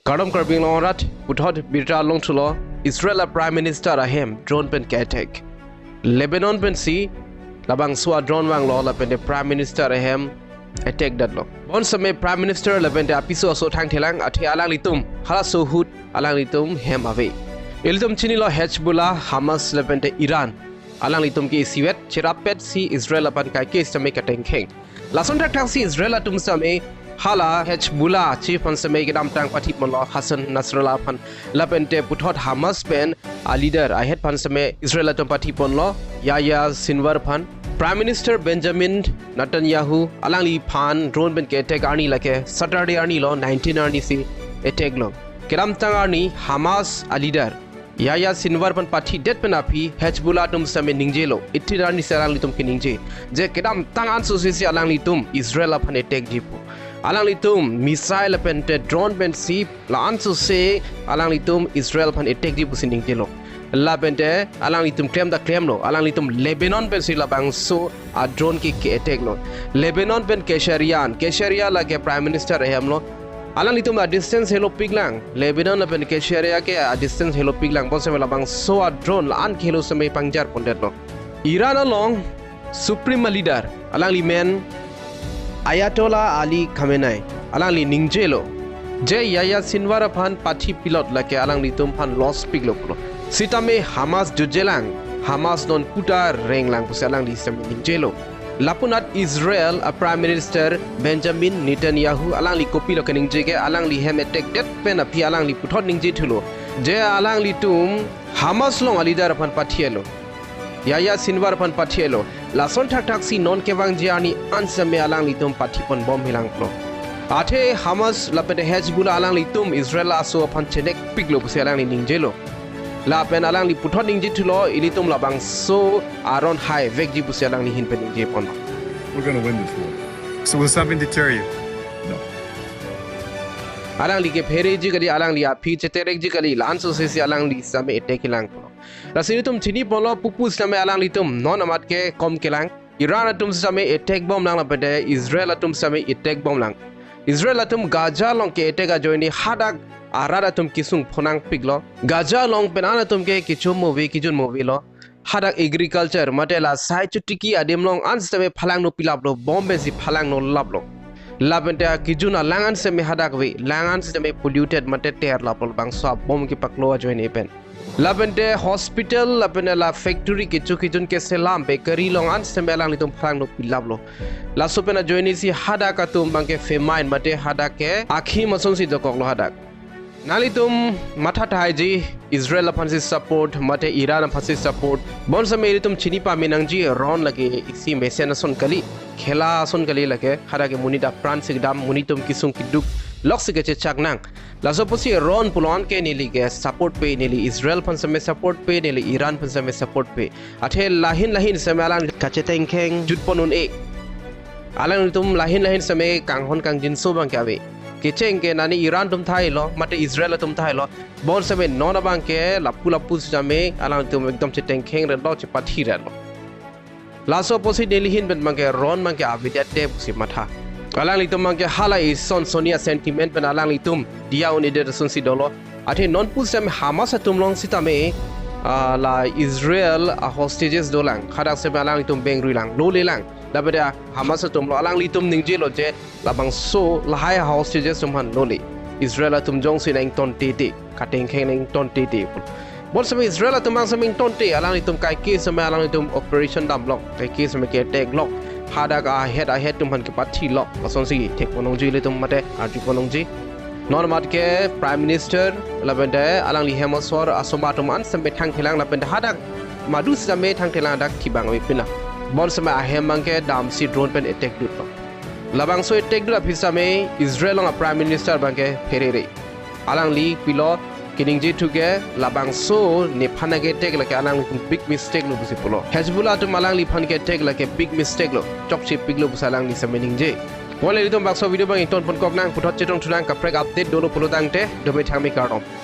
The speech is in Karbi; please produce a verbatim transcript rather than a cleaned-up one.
Kardom Karbi Anglong arat, puthot birta longthulo, Israel a Prime Minister ahem drone pen ke-attack. Lebanon pensi labangso a drone vanglo lapen te Prime Minister ahem attack detlo. Bonsitame Prime Minister lapen te apiso aso thangthelang, athe alanglitum halaso ahut alanglitum hem ave. Ilitum chinilo Hezbollah, Hamas lapen te Iran. Alanglitum ke isivet, cherapet si Israel aphan kaike sitame katengkheng. Lason thakthaksi Israel atum sitame hala Hezbollah chief aphan sitame kedamtang pathiponlo Hassan Nasrallah aphan. Lapen te puthot Hamas pen a leader ahet aphan sitame Israel atum pathiponlo Yahya Sinwar aphan. Prime Minister Benjamin Netanyahu alangliphan drone pen ke-attack arni lake Saturday arnilo, nineteen arni si attack lo. Kedamtang arni Hamas a leader Yahya Sinwar aphan pathidet pen aphi Hezbollah atum sitame ningjelo. Itin arni si alanglitum keningje, je kedamtang anso sisi alanglitum Israel aphan attack ji pu. Alanglitum missile lapen te drone pensi la-anso se alanglitum Israel aphan attack ji pusi ningjelo. Lapen te alanglitum klem ta klemlo, alanglitum Lebanon pensi labangso a drone ke ke-attack lo. Lebanon pen Caesarea, Caesarea lake Prime Minister ahemlo. Alanglitum a distance helopiklang. Lebanon lapen Caesarea ke a distance helopiklang. Bonsitame labangso a drone la-an kehelo sitame pangjar pondetlo. Iran along Supreme Leader, alangli men Ayatollah Ali Khamenei, alangli ningjelo, je Yahya Sinwar aphan pathipilot lake alanglitum aphan loss piklo pulo. Sitame Hamas jutjelang, Hamas non puta renglang pusi alangli sitame ningjelo. Lapunat Israel a Prime Minister Benjamin Netanyahu alangli kopilo keningje ke, alangli hem attack det pen aphi alangli puthot ningjethulo, je alanglitum Hamas along a leader aphan pathielo, Yahya Sinwar aphan pathielo. Lason thakthaksi non kevangji arni an sitame alanglitum pathiponbom hilanglo. Athe Hamas lapen te Hezbollah alanglitum Israel aso aphan chenekpiklo pusi alangli ningjelo. Lapen alangli puthot ningjethulo, ilitum labangso aron haivekji pusi alangli ahin pen ningjeponlo. We're gonna win this war. So will something deter you? No. Alangli kephereji kali, alangli aphi cheterekji kali, la-anso sisi alangli sitame attack hilanglo. Lasi ilitum chiniponlo pupu sitame alanglitum non amat ke kom kelang. Iran atum sitame attack bomlang lapen te Israel atum sitame attack bomlang. Israel atum Gaza along ke-attack ajoine hadak arat atum kesung phonangpiklo. Gaza along pen an atum ke kecho move, kejun movelo. Hadak agriculture mate la sai chotiki adim along an sitame phalangno pilaplo, bomb pensi phalangno laplo. Lapen te kejun alang an sitame hadak ave, lang an sitame polluted mate terlaplo, bangso a-bomb kepaklo ajoine pen. Lapen te hospital, lapen te la factory kecho kejun keselam, bakery along an sitame alanglitum phalangno pilaplo. Laso pen ajoine si hadak atum abangke famine mate hadak ke akhim asonsi dokoklo hadak. Nanglitum matha thaiji, Israel aphansi support mate Iran aphansi support. Bonsitame ilitum chini pame nangji, ron lake isi mesen ason kali, khela ason kali lake, hadak ke monit apran si kedam, monit atum kesung keduk loksi kechechak nang. Laso pusi ron pulo an ke neli ke support pe, neli Israel aphan sitame support pe, neli Iran aphan sitame support pe. Athe lahin lahin sitame alang kachetengkheng jutpon un-e. Alanglitum lahin lahin sitame kanghon kangjinso abangke ave. Kecheng ke nani Iran atum thailo, mate Israel atum thailo. Bonsitame non abangke lapu lapu sitame alanglitum ekdom chetengkheng retlo, chepathi retlo. Laso pusi neli ahin pen abangke ron abangke avedet te pusi matha. Alanglitum abangke hala ison soni a-sentiment pen alanglitum diya un-edet asonsi dolo. Athe non pusitame Hamas atum along sitame, ah, la Israel a-hostages dolang. Hadak sitame alanglitum bengruilang, lolelang. Lapen te Hamas atumlo, alanglitum ningjelo je labangso lahai a-hostages atum aphan lole. Israel atum jongsi nangtonte te, katengkheng nangtonte te pu. Bonsitame Israel atum abang sitame ingtonte, alanglitum kaike sitame alanglitum operation damlok, kaike sitame ke-attack lok. Hadak ahet ahet atum aphan kepathilok. Lasonsi thekpon longji ilitum mate arjupon longji. Non amat ke Prime Minister lapen te alangli hem asor asomar atum an sitame thangthelang lapen te hadak madu sitame thangthelang, hadak thibang avepinlang. Bonsitame ahem abangke damsi drone pen attack dutlo. Labangso attack dut aphi sitame Israel along a-Prime Minister abangke pherere. Alangli pilo keningjethu ke labangso nephan ke-attack lake alanglitum big mistake lo pusi pulo. Hezbollah atum alangliphan ke-attack lake big mistake lo, chokchepiklo pusi alangli sitame ningje. Mo nelitum bangso video abang ingtonponkok nang, puthot chetongthu nang, kaprek update dolo pulo tangte, dome thangme, kardom.